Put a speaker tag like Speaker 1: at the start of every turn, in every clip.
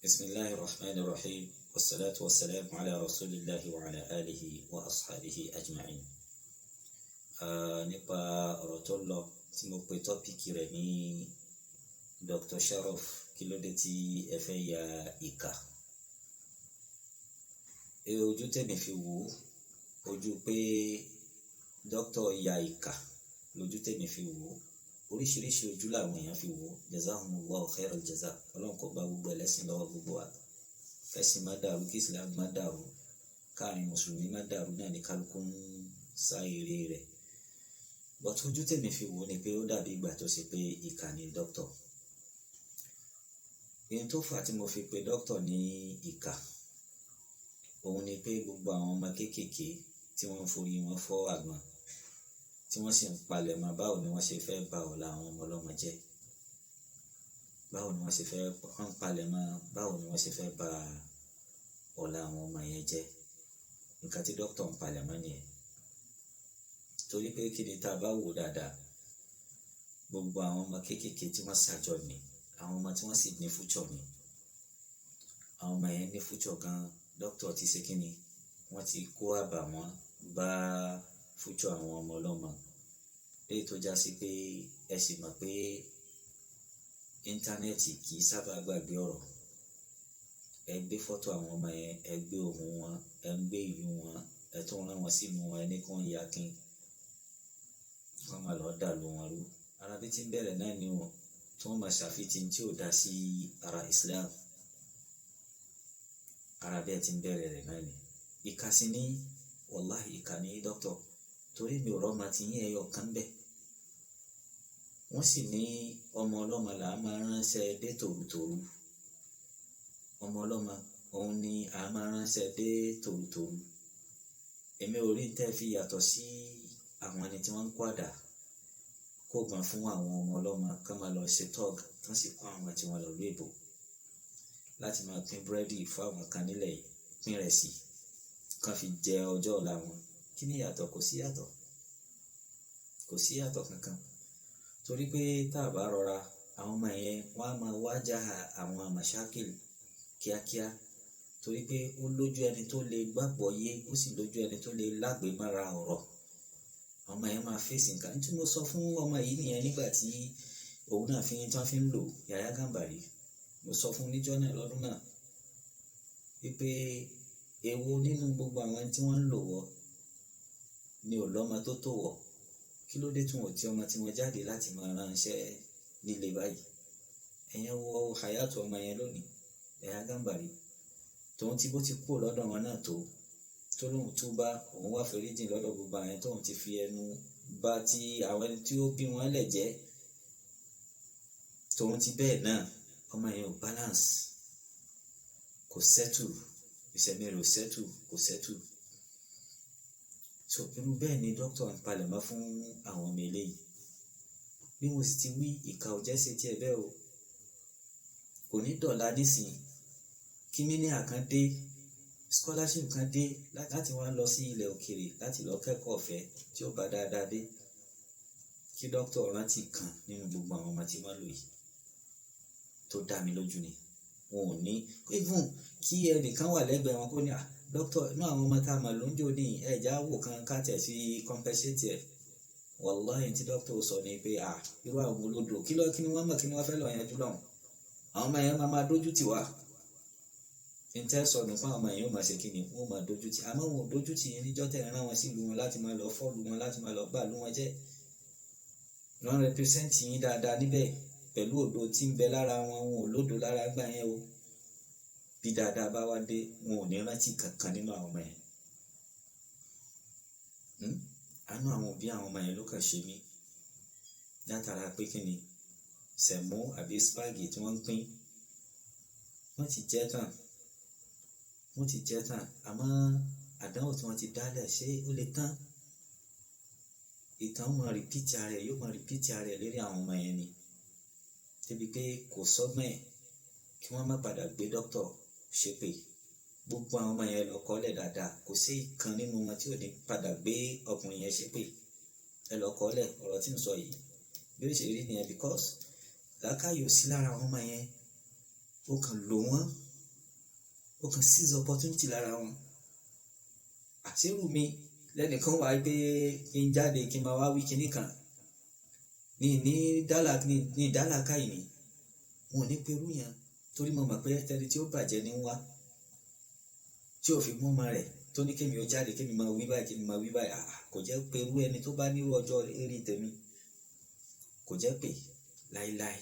Speaker 1: بسم الله الرحمن الرحيم، والصلاة والسلام على رسول الله وعلى آله وأصحابه أجمعين. Nípa ọ̀rọ̀ tó lọ tí mo pe topic rẹ̀ ní Dr. Sharof, kí ló dé tí ẹ fẹ́ ya ìkà? Ojú tèmi fi wò ó, ojú pé dókítà ya ìkà lójú tèmi fi wò ó. Oríṣiríṣi ojú làwọn èèyàn fi wò ó. Jazahumullahu khairal jaza. Ọlọ́run kó gba gbogbo ẹlẹ́sìn lọ́wọ́ gbogbo wa. Kẹ́sìn má dàrú, kí Islam má dàrú, káàrin mùsùlùmí má dàrú náà ní kálukú ń sá eré rẹ̀. But ojú tèmi fi wò ó ni pé ó dàbí ìgbà tó ṣe pé ìkà ni dókítà. Ohun tó fà á tí mo fi pe dókítà ní ìkà, òun ni pé gbogbo àwọn ọmọ kéékèèké tí wọ́n ń forí wọn fọ́ àgbọn, tí wọ́n sì ń palẹ̀mọ́ báwo ni wọ́n ṣe fẹ́ ba ọ̀la àwọn ọmọ ọlọ́mọ jẹ́, báwo ni wọ́n ṣe fẹ́, wọ́n ń palẹ̀mọ́ báwo ni wọ́n ṣe fẹ́ ba ọ̀la àwọn ọmọ yẹn jẹ́. Nǹkan tí dókítà ń palẹ̀mọ́ nìyẹn. Torí pé kí ni, tá a bá wò dáadáa, gbogbo àwọn ọmọ kéékèèké tí wọ́n ṣàjọ ni, àwọn ọmọ tí wọ́n sì ní future ni. Àwọn ọmọ yẹn ní future gan. Dókítà ti ṣe kí ni, wọ́n ti kó àbàwọ́n bá future àwọn ọmọ ọlọ́mọ. Léyìí tó já sí pé ẹ sì mọ̀ pé íńtánẹ́ẹ̀tì kì í sábà gbàgbé ọ̀rọ̀. Ẹ gbé fọ́tò àwọn ọmọ yẹn, ẹ gbé ohùn wọn, ẹ ń gbé ìlú wọn, ẹ tún rán wọn sínú wọn, ẹ ní kí wọ́n ya kín, kí wọ́n máa lọ dàlú wọn rú. Ara bí tí ń bẹ̀rẹ̀ náà ni o, tí wọ́n máa ṣàfihàn tí ò dá sí ara Islam. Ara bí ẹ ti ń bẹ̀rẹ̀ rẹ̀ náà ni. Ìkà sí ní, wàláhì ìkà ní dókítà, torí mi ò rọ́mọ tí yín ẹyọ kan bẹ́ẹ̀. Wọ́n sì ní ọmọ ọlọ́mọ là á máa ránṣẹ́ dé tòrutòru. Ọmọ ọlọ́mọ òun ni à máa ránṣẹ́ dé tòrutòru. Èmi ò rí tẹ́ fi yàtọ̀ sí àwọn ẹni tí wọ́n ń kó àdá kó gbọ́n fún àwọn ọmọ ọlọ́mọ kán máa lọ ṣe tọ́ọ̀gì, kán sì kó àwọn tí wọ́n lọ lú èbò láti máa pín búrẹ́dì fún àwọn kan nílẹ̀ yìí, pín ìrẹsì kán fi jẹ ọjọ́ ọ̀la wọn. Kí ni ìyàtọ̀? Kò sí ìyàtọ̀. Kò sí ìyàtọ̀ kankan. Torí pé tá a bá rọra, àwọn ọmọ yẹn wọ́n á máa wájà àwọn màṣákìlì kíákíá. Torí pé ó lójú ẹni tó lè gbàgbọ́ yé, ó sì lójú ẹni tó lè lágbèmára ọ̀rọ̀. Àwọn ọmọ yẹn máa fèsì nǹkan. Ní tí mo sọ fún ọmọ yìí nìyẹn nígbà tí òun náà fi tán fi ń lò Yàyà Gàmbàrí. Mo sọ fún níjọ́ náà lọ́dún náà wípé èwo nínú gbogbo àwọn tí wọ́n ń lò wọ́ ni ò lọ́mọ tó tó wọ̀. Kí ló dé tí wọn ò tí ọmọ tí wọ́n jáde láti máa ránṣẹ́ nílé báyìí? Ẹ̀yẹn wo hayatu ọmọ yẹn lónìí, Yàyà Gàmbàrí. Tòun tí bó ti kúrò lọ́dọ̀ wọn náà tó, tó lóun túbá, òun wá foríjìn lọ́dọ̀ gbogbo àwọn tóun ti fi ẹnu bá ti àwọn ẹni tí ó bí wọn lẹ̀ jẹ́. Tòun ti bẹ́ẹ̀ náà, ọmọ yẹn ò balance, kò settle, ìṣẹ̀mí rẹ̀ ò settle, kò settle. So irú bẹ́ẹ̀ ni dókítà ń palẹ̀mọ́ fún àwọn ọmọ eléyìí. Bí mo sì ti wí, ìkà ò jẹ́ ṣe tiẹ̀ bẹ́ẹ̀ o. Kò ní dọ̀la nísìnyí kí míníà kan dé, scholarship kan dé láti wá lọ sí ilẹ̀ òkèèrè láti lọ kẹ́kọ̀ọ́ ọ̀fẹ́ tí ó bá dáadáa dé, kí dókítà rántí kan nínú gbogbo àwọn ọmọ tí wọ́n lò yìí. Tó dá mi lójú ni wọn ò ní even kí ẹnìkan wà lẹ́gbẹ̀ẹ́ wọn kó ní à dókítà inú àwọn ọmọ tá a mọ̀ ló ń jò ní ẹ̀já wò kan ká tẹ̀ sí compensate ẹ̀. Wàláhì tí dókítà sọ ni pé à irú àwọn olódò kí ló kí ni wọ́n mọ̀, kí ni wọ́n fẹ́ lọ yanjú lọ́hùn. Àwọn ọmọ yẹn máa máa dójú tì wá. Ntẹ́ sọnù fún àwọn ọmọ yẹn ó máa ṣe kí ni, wọ́n máa dójú tì. Àmọ́ wọn ò dójú tì yẹn níjọ́ tẹ̀ rán wọn sílùú wọn láti máa lọ fọ́ọ̀lù wọn, láti máa lọ gbà lú wọn jẹ́. Wọ́n represent yín dáadáa níbẹ̀ pẹ̀lú òdo tí ń bẹ lára wọn, wọn ò lódo lára gbà yẹn o. Bí dáadáa bá wá dé, wọn ò ní rántí kankan nínú àwọn ọmọ yẹn. Àánú àwọn òbí àwọn ọmọ yẹn ló kàn ṣe mí. Látara pé kí ni, sẹ̀mó àbí spáàgì tí wọ́n ń pín, wọ́n ti jẹ́ tán. Wọ́n ti jẹ́ tán. Àmọ́ àdánwò tí wọ́n ti dálẹ̀ ṣé ó lè tán? Ìtàn ó máa repeat ara ẹ̀, yóò máa repeat ara ẹ̀ lérí àwọn ọmọ yẹn ni. Débi pé kò sọ́gbọ́n ẹ̀ kí wọ́n má padà gbé dókítà ṣépè. Gbogbo àwọn ọmọ yẹn lọ kọ́lẹ̀ dáadáa. Kò sí ìkan nínú wọn tí ò ní padà gbé ọkùnrin yẹn ṣépè. Ẹ lọ kọ́lẹ̀ ọ̀rọ̀ tí ń sọ yìí. Bí ó ṣe rí nìyẹn, because làákàyè ò sí lára àwọn ọmọ yẹn. Ó kàn lò wọ́n. Ó kàn seize opportunity lára wọn. Àṣírù mi lẹ́nìkan wà pé kí n jáde kí n máa wá wí kinní kan ní dálà ní dálà káyìí ni wọn ò ní perú yẹn, torí mo mọ̀ pé tẹni tí ó bàjẹ́ ní wá tí ò fi mú ọmọ rẹ̀ tó ní kémi ó jáde kémi máa wí báyìí kémi máa wí báyìí. Kò jẹ́ perú ẹni tó bá nírú ọjọ́ eré tèmi, kò jẹ́ pé láéláé.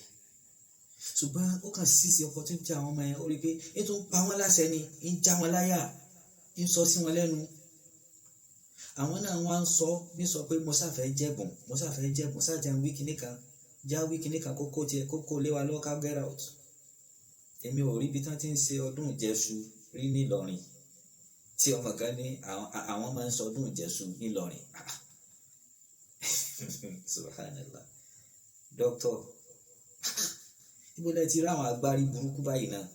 Speaker 1: Ṣùgbọ́n ó kàn seize opportunity àwọn ọmọ yẹn, ó rí i pé ètò ń pa wọ́n láṣẹ ni, ń já wọn láyà, ń sọ sí wọn lẹ́nu. Àwọn náà wá ń sọ ní sọ pé mo ṣàfẹ́ jẹ̀bùn, mo ṣàfẹ́ jẹ̀bùn, ṣáàjà ń wí kinní kan, já wí kinní kan, kókó tiẹ̀ kókó lé wa lọ́wọ́ ká get out. Èmi ò rí ibi tán ti ń ṣe ọdún Ìjẹṣu rí nílọrin tí ọmọ kan ní àwọn máa ń sọ ọdún Ìjẹṣu nílọrin. Subhanallah. Dókítà, ibo lẹ ti rí àwọn agbárí burúkú báyìí náà?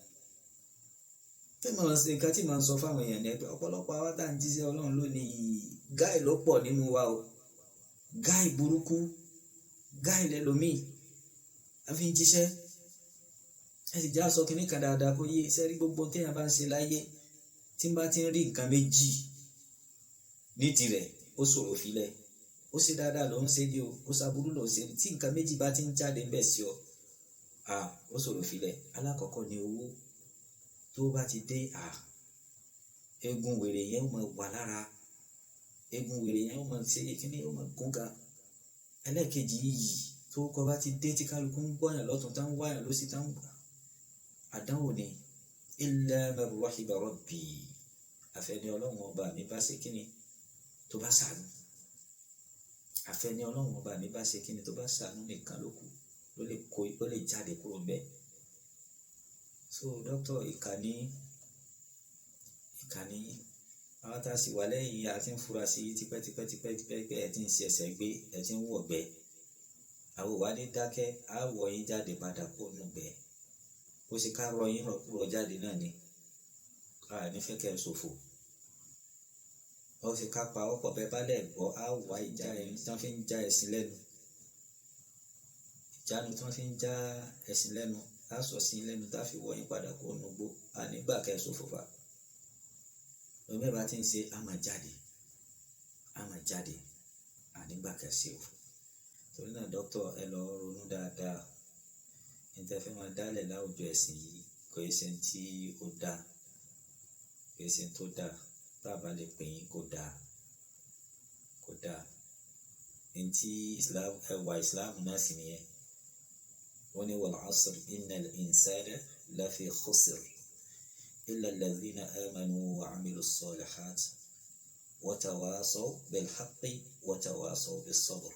Speaker 1: Tí mo ṣe nǹkan tí mo ń sọ fáwọn èèyàn ní ẹgbẹ́ ọ̀pọ̀lọpọ̀ àwa tá à ń jíṣẹ́ Ọlọ́run lónìí, gáì ló pọ̀ nínú wa o. Gáì burúkú, gáì lẹ́lòmíì a fi ń jíṣẹ́. Ẹ sì já sọ kínní kan dáadáa kó yé sẹ́rí gbogbo téèyàn bá ń ṣe láyé, tí n bá ti ń rí nǹkan méjì nídìí rẹ̀, ó ṣòro filẹ̀. Ó ṣe dáadáa ló ń ṣe ni o, ó ṣàbúrú ló ń ṣe ni. Tí nǹkan méjì bá ti ń jáde ńbẹ̀ sí ọ, ó ṣòro filẹ̀. Alákọ̀ọ́kọ́ ni owó. Tó bá ti dé, eegun wèrè yẹn ó máa wà lára, eegun wèrè yẹn ó máa ṣe kíní, ó máa gún ga. Ẹlẹ́ẹ̀kejì yìí, tó kọ́ bá ti dé tí kálukú ń gbọ́yàn lọ́tún, tá ń wáyàn lọ́sí, tá ń àdánwò ni. Illa man rahima rabbi, àfẹ́ni Ọlọ́run ọba mi bá ṣe kíni tó bá ṣàánú, àfẹ́ni Ọlọ́run ọba mi bá ṣe kíni tó bá ṣàánú nìkan ló kù ló lè kó ló lè jáde kúrò ńbẹ̀. So dókítà, ìkànnì ìkànnì àwọn tá a sì wà lẹ́yìn a ti ń fura sí tipẹ́tipẹ́ tipẹ́tipẹ́ pé ẹ ti ń ṣe ẹsẹ̀ gbé, ẹ ti ń wọ̀gbẹ́. Àwọn ò wá ní dákẹ́, á wọ̀ yín jáde padà kó nù gbẹ́. Ó ṣe ká rọ yín rọkúrọ̀ jáde náà ni, a ní fẹ́ kẹ́ ẹ ṣòfò. Ó ṣe ká pa ọ̀pọ̀ bẹ́ẹ̀ bá lẹ̀ gbọ́, á wá ìjà ẹni tí wọ́n fi ń já ẹ̀sìn lẹ́nu, ìjánu tí wọ́n fi ń já ẹ̀sìn lẹ́nu, á sọ sí lẹ́nu tá a fi wọ̀ yín padà kó nù gbó. A nígbà kẹ́ ẹ ṣòfò fà. Lọ́mọ bá ti ń ṣe, á máa jáde, á máa jáde, a nígbà kẹ́ ẹ ṣe òfò. Torí náà dókítà, ẹ lọ ronú dáadáa. Ní tẹ́ fẹ́ máa dálẹ̀ láwùjọ ẹ̀sìn yìí, kò yẹ ṣe tí ó dáa, kò yẹ ṣe tó dáa. Tá a bá lè pè yín, kò dáa, kò dáa. Ní tí Islam, ẹwà Islam náà sì nìyẹn. Wọ́n ní wal asr innal insana lafi khusr illa alladhina amanu wa amilu salihat wa tawasaw bil haqqi wa tawasaw bis sabr.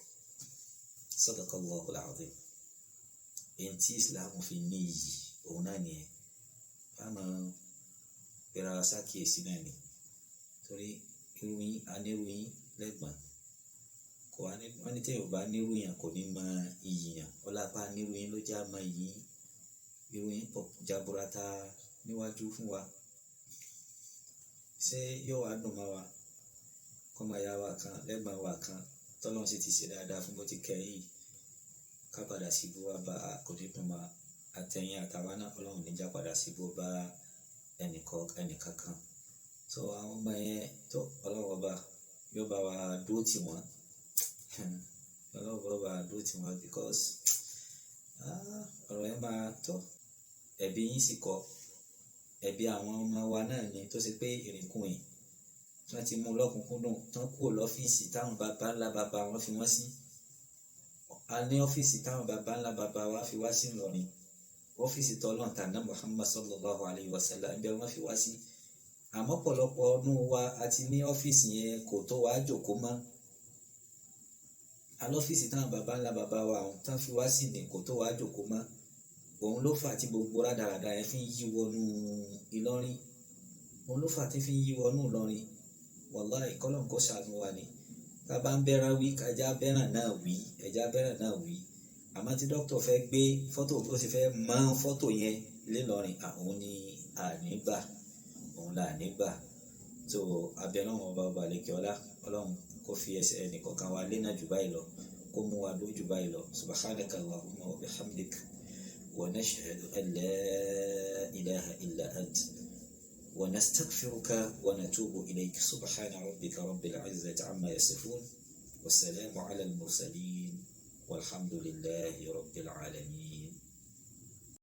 Speaker 1: Sadaqallahu al-azim. Èyí tí Islam fi ní iyì òun náà nìyẹn. Ká máa pera sákìyèsí náà ni, torí irú yín, a nírú yín lẹ́gbọ̀n. Kò wá ní wọ́n ní tí èèyàn bá nírú yàn kò ní mọ iyì yàn. Ọlápá nírú yín ló já mọ iyì yín. Irú yín pọ̀ jaburata níwájú fún wa. Ṣé yóò wá dùn mọ́ wa kọ́ máa ya wa kan lẹ́gbọ̀n wa kan tọ́lọ́run sì ti ṣe dáadáa fún bó ti kẹ́ yìí, ká padà sí bó wa bá a? Kò ní dùn mọ́ àtẹ̀yìn àtàwa náà. Ọlọ́run níjà padà sí bó bá ẹnìkankan. So àwọn ọmọ yẹn tó, Ọlọ́run ọba yóò bá wa dúró tì wọ́n, Ọlọ́run ọba bá wa dúró tì wọ́n, because ọ̀rọ̀ yẹn máa tó. Ẹ̀bi yín sì kọ́, ẹ̀bi àwọn ọmọ wa náà ni, tó ṣe pé ìrìnkúrìn tí wọ́n ti mú lọ́kùnkúndùn tán kúrò lọ́fíìsì táwọn baba ńlá baba wọn fi wọ́n sí. A ní ọ́fíìsì táwọn baba ńlá baba wa fi wá sí Ìlọrin, ọ́fíìsì tọ́lọ́n tàná Muhammad sallallahu alayhi wa sallam, ẹgbẹ́ wọn fi wá sí. Àmọ́ pọ̀lọpọ̀ ọdún wa a ti ní ọ́fíìsì yẹn kò tó wàá jòkó mọ́. Alọ́fíìsì táwọn baba ńlá baba wa àwọn tán fi wá sí ní kò tó wàá jòkó mọ́. Òun ló fà tí gbogbo rádaràda yẹn fi ń yí wọnú Ìlọrin, òun ló fà tí fi ń yí wọnú Ìlọrin. Wàláì, kọ́lọ́n kó ṣàánú wa ni. Tá a bá ń bẹ́ràn wí, kájá bẹ́ràn náà wí, ẹ̀já bẹ́ràn náà wí. Àmọ́ tí dókítà fẹ́ gbé fọ́tò tó sì fẹ́ mọ́ fọ́tò yẹn lílọrin, àwọn ní ànígbà, òun là nígbà tó abẹ náà. Wọn bá ọba àlekè ọlá, Ọlọ́run kó fi ẹsẹ̀ ẹnìkọ̀ọ̀kan wa lé náà jù báyìí lọ, kó mú wa dójú báyìí lọ. Subhanaka allahumma wa bihamdik wa nashhadu an la ilaha illa ant. Wa nastaghfiruka wa natubu ilayk. Subhana rabbika rabbil izzati amma yasifun, wassalamu ala al-mursalin, walhamdulillahi rabbil alamin.